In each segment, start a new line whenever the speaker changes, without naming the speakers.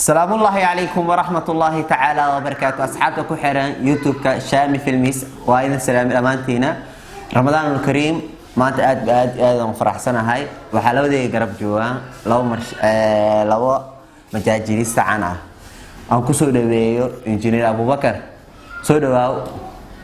Asalaamullaahi calaykum waraxmatullaahi tacaala wabarakaatu. Asxaabta ku xiran YouTube-ka Shaami Filmis, waa idin salaami dhammaantiina. Ramadaanul Kariim. Maanta aad aad aad aan faraxsanahay. Waxaa labadayga garab joogaa labo mar, labo majaajilista caan ah. Aan kusoo dhaweeyo Injineer Abubakar. Soo dhawaaw.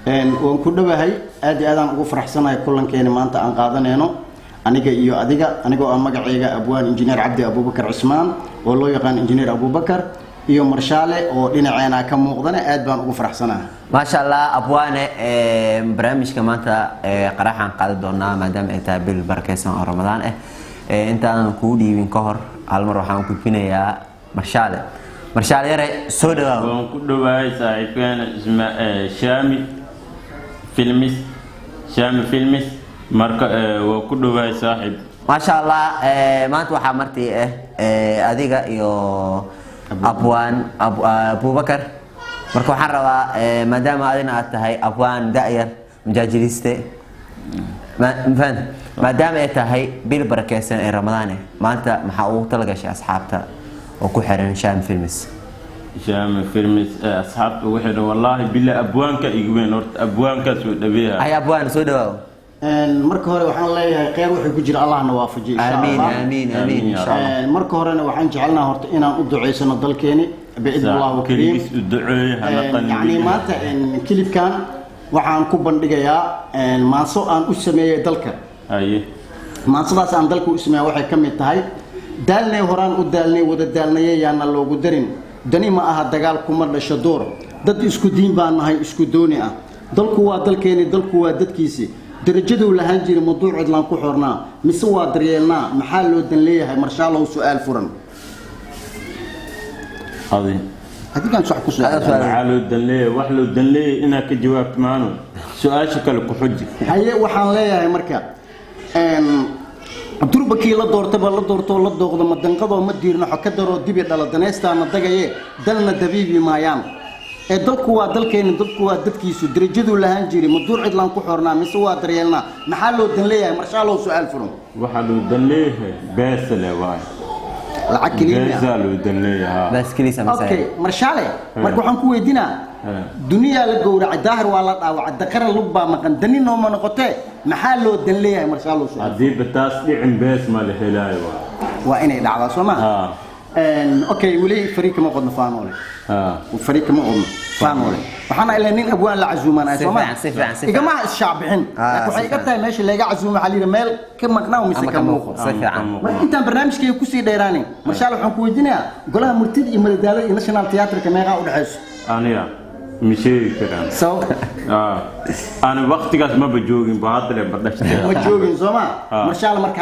Waan ku dhowahay. Aad iyo aadaan ugu faraxsanahay kulankeeni maanta aan qaadanayno aniga iyo adiga, anigoo ah magacayga abwaan Injineer Cabdi Abubakar Cismaan oo loo yaqaan Injineer Abubakar, iyo Marshaale oo dhinaceena ka muuqdana. Aad baan ugu faraxsanahay.
Maasha Allah, abwaane. Barnaamijka maanta qaraxaan qaadi doonaa, maadaama ay tahay bil barakeysan oo Ramadaan ah. Intaanan kuu dhiibin ka hor, hal mar waxaan gudbinayaa Marshaale. Marshaale yare, soo dhawaaw.
Waan ku dhowahay saaxiibkeena isma Shaami Filmis, Shaami Filmis. Marka waa ku dhowahay, saaxiib.
Maasha Allah. Maanta waxaa martii ah adiga iyo abwaan Abubakar. Marka waxaan rabaa, maadaama adina aad tahay abwaan da'yar majaajiliste, mafahant, maadaama ay tahay bil barakeysan ee Ramadaane, maanta maxaa ugu talagashay asxaabta oo ku xiran Shaami Filmis?
Shaami Filmis asxaabta ugu xidhan, wallaahi bila abwaanka igu weyn horta, abwaankaa soo dhaweeya.
Ay, abwaan, soo dhawaaw.
Marka hore waxaan leeyahay kheyr wuxuu ku jira Allahna waafajiyo, insha
Aamiin.
Allah.
Aamiin, aamiin, insha Allah.
Marka horena waxaan jecelnaha horta inaan u duceysano dalkeeni biidni Allahu kariim.
Keligiis u duceeye hana.
Yacni maanta kilibkan waxaan ku bandhigayaa maanso aan u sameeyey dalka.
Haye.
Maansadaas aan dalka u sameeya waxay ka mid tahay: daalnay, horaan u daalnay, wada daalnaye, yaana loogu darin. Dani ma aha dagaal, kuma dhasho door. Dad isku diin baan nahay, isku dooni ah. Dalku waa dalkeeni, dalku waa dadkiisi. Darajaduu lahaan jiray maduuc cidlaan ku xornaa mise waa daryeelnaa? Maxaa loo dan leeyahay? Marshaalow, su-aal furan.
Adi.
Adigaan sax ku
Adaa
su'aal.
su'aal.
Maxaa loo dan leeyahay? Wax loo dan leeyahay inaad ka jawaabto maano, su-aasha kale ku xuji.
Haye, waxaan leeyahay marka durbakii la doortaba la doortoo la dooqdo, ma danqadoo ma diirnaxo, ka daroo dibi dhala danaystaana dagaye, dalna dabiibi maayaan. Ee dalku waa dalkeeni, dadku waa dadkiisu. Darajaduu lahaan jiray ma duur cidlaan ku xornaa mise waa daryeelnaa? Maxaa loo dan leeyahay? Marshaalow, su-aal furan.
Waxaa loo dan leeyahay beesale waay.
Lacag keliya?
Beesaa loo dan leeyahay.
Bas keliisa
Okay.
masaya.
Marshaale, marka waxaan ku weydiinaa: duniyaa la gowracay, Daahir waa la dhaawacay, daqara lug baa maqan, dani nooma noqotee, maxaa loo dan leeyahay, marshaalow, su-aal?
Haddiiba taas dhicin, bees ma la helaayo waay.
Waa inay dhacdaa, soo ma?
Haa.
Okay, weli farii kama qodno Faanoole.
Haa.
Farii kama qodno Faanoole. Waxaana ilaa nin abwaan la casuumanaya,
Si
soo ma?
fiican, si fiican, si fiican.
Igama ishaacbixin, laakiin waxay
si
iga
fiican.
tahay meesha laga casuumo waxaa la yidhi meel ka maqnaa mise
Ama
ka
ka
muuqo.
muuqo. Si fiican.
Marka intaan barnaamijkayga kusii dheeraanin, marshaal, waxaan ku weydiinayaa: golaha murtida iyo madadaalada iyo National Theatreka meeqaa u dhexayso?
Aniga ma sheegi karaan.
Sabab?
Aa, ani waqtigaas maba joogin ba, hadda le badhashtay.
Ma joogin, soo ma?
Ah.
Marshaal, marka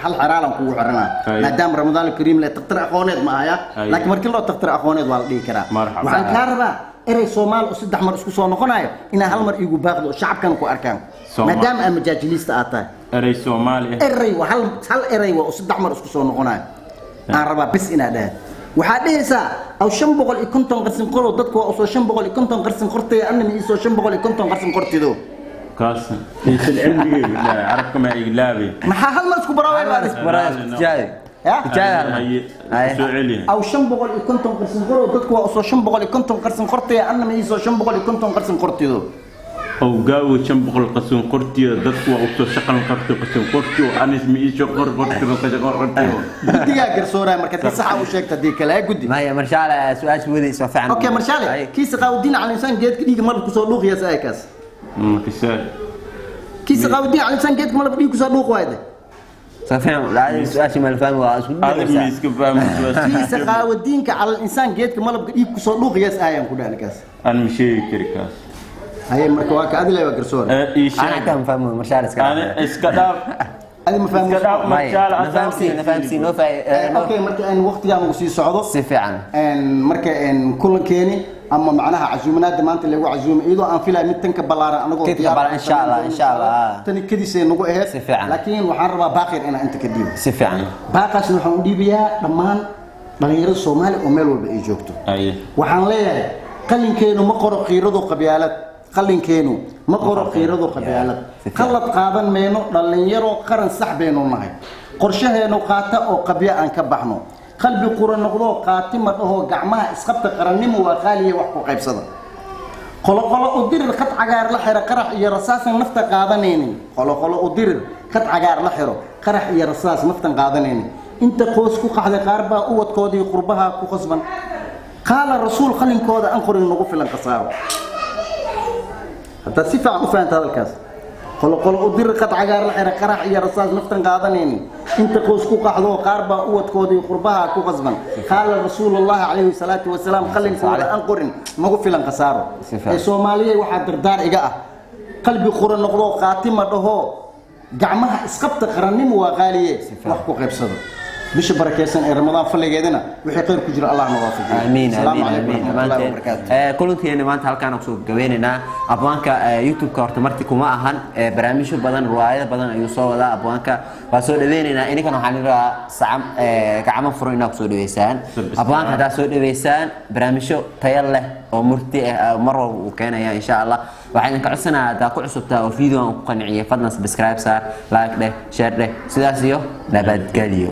hal xeraalan kugu xiranaa,
Ay.
maadaama Ramadaan Kariim le takhtar aqooneed ma ahaya,
Ay.
laakiin markii loo takhtar aqooneed waa la dhihi karaa.
Marxaba.
Waxaan kaa rabaa erey Soomaal oo saddex mar isku soo noqonayo inaa hal mar iigu baaqdo oo shacabkana ku arkaan, maadaama aad majaajiliista aad tahay.
Erey Soomaali ah?
Erey waa hal erey waa oo saddex mar isku soo noqonayo aan rabaa bis inaad dhahayd. Waxaad dhehaysaa: aw 550 qarsin qoro, dadku waa usoo 550 qarsin qortay, annama iisoo 550 qarsin qortido.
Kaas iisan cilmigeyga dhahay, carabka ma iglaabay.
Maxaa hal mar isku baraaway?
Tijaabi.
Ya?
Tijaabi hal mar.
Haye.
Haye.
Soo celi.
Aw 550 qarsin qoro, dadku waa usoo 550 qarsin qortay, annama iisoo 550 qarsin qortido.
Awgaawo 500 qasin qortiyo, dadku waa usoo shaqan qarto qasin qortiyo, anis ma iisoo qor qortiyo qasin qortiyo.
Guddigaa garsooraya marka dii saxa u sheegta dii kale ee guddi.
Maya, marshaale, su-aasha wadaysa waa fiican.
Okay, marshaale.
Haye.
Kiisa Qaawdiin cala insaan geedka dhiiga malab kusoo dhuuqiyas ay kaas.
Kisaa.
Kiisa Qaawdiin cala insaan geedka malab dhiig kusoo dhuuq waayde.
Soo fiican su-aasha ma la fahmi, waa isku
Adig
dhigaysaa.
miiska fahmi.
Kiisa Qaawdiinka cala insaan geedka malabka dhiig kusoo dhuuqiyas ayaan ku dhahan kaas.
Aan ma sheegi kari kaas.
Haye, marka waa ka adile, waa garsoore.
Ii
Ana
sheeg.
xataa ma fahmi, marshaale iska
Ani
dhaaf.
iska dhaaf.
Adi ma fahmi.
Iska dhaaf.
Maya,
Marshaale.
na fahamsiin, na fahamsiin, noo
Okay, marka aan waqtigaan ugu sii socdo.
Si fiican.
Marka kulankeeni ama macnaha casuumanaada maanta lagu casuumay, iyadoo aan filaya mid tanka ballaaran anagoo
Tanka
diyaar
ballaaran, insha Allah, insha Allah.
Tani kadiisay nagu ahayd.
Si fiican.
Laakiin waxaan rabaa baaqir inaan inta ka dhiibo.
Si fiican.
Baaqaasna waxaan u dhiibayaa dhammaan dhalinyarada Soomaali oo meel walba ay joogto.
Haye.
Waxaan leeyahay: qalinkeenu ma qoro qiiradu qabyaalad, qalinkeenu ma qoro qiiradu qabyaalad.
Si fiican.
Qalad qaadan mayno, dhallinyaro qaran sax baynu nahay. Qorshaheenu qaata oo qabyo aan ka baxno. Qalbi qura noqdoo, qaatima dhahoo, gacmaha isqabta, qarannimo waa qaaliya, wax ku qaybsada. Qoloqolo u dirir, qad cagaar la xiro, qarax iyo rasaasan nafta qaadanaynin. Qoloqolo u dirir, qad cagaar la xiro, qarax iyo rasaas naftan qaadanaynin. Inta qoos ku qaxday, qaar baa ubadkoodii qurbaha ku khasban. Qaala rasuul qalinkooda an qorin, nagu filan khasaaro. Haddaad si fiican u fahanta hadalkaas, qoloqolo u dirir, qad cagaar la xiro, qarax iyo rasaas naftan qaadanaynin. Inta qoos ku qaxdo, qaar baa ubadkoodii qurbaha ku khasban. Qaala rasuulullahi calayhi salaatu wasalaam qalinkooda an qorin, nagu filan khasaaro.
Si fiican.
Ee Soomaaliya, waxaa dardaar iga ah: qalbi qura noqdo, qaatima dhaho, gacmaha isqabta, qarannimo waa qaaliye, wax ku qaybsado. Bisha barakeysan ee Ramadaan faligeedana wixii khayr ku jira Allah na waafajiyo.
Aamiin.
Asalaamu
Aamiin.
calaykum
Aamiin.
waraxmatullahi
Dhammaanteen.
wabarakaatu.
Kulankeena maanta halkaan kusoo gabeynaynaa. Abwaanka YouTube-ka horta marti kuma ahan, barnaamijyo badan, riwaayado badan ayuu soo wadaa. Abwaanka waa soo dhaweynaynaa. Ininkana waxaan rabaa sacam gacmo furan inaad kusoo dhaweysaan.
Subscribe.
Abwaanka haddaad soo dhaweysaan, barnaamijyo tayo leh oo murti ah mar walba uu keenaya, insha Allah. Waxaan idinka codsanayaa, haddaa ku cusubtaa oo video aan ku qanciyay, fadlan subscribe saar, like dheh, share dheh. Sidaas iyo nabadgelyo.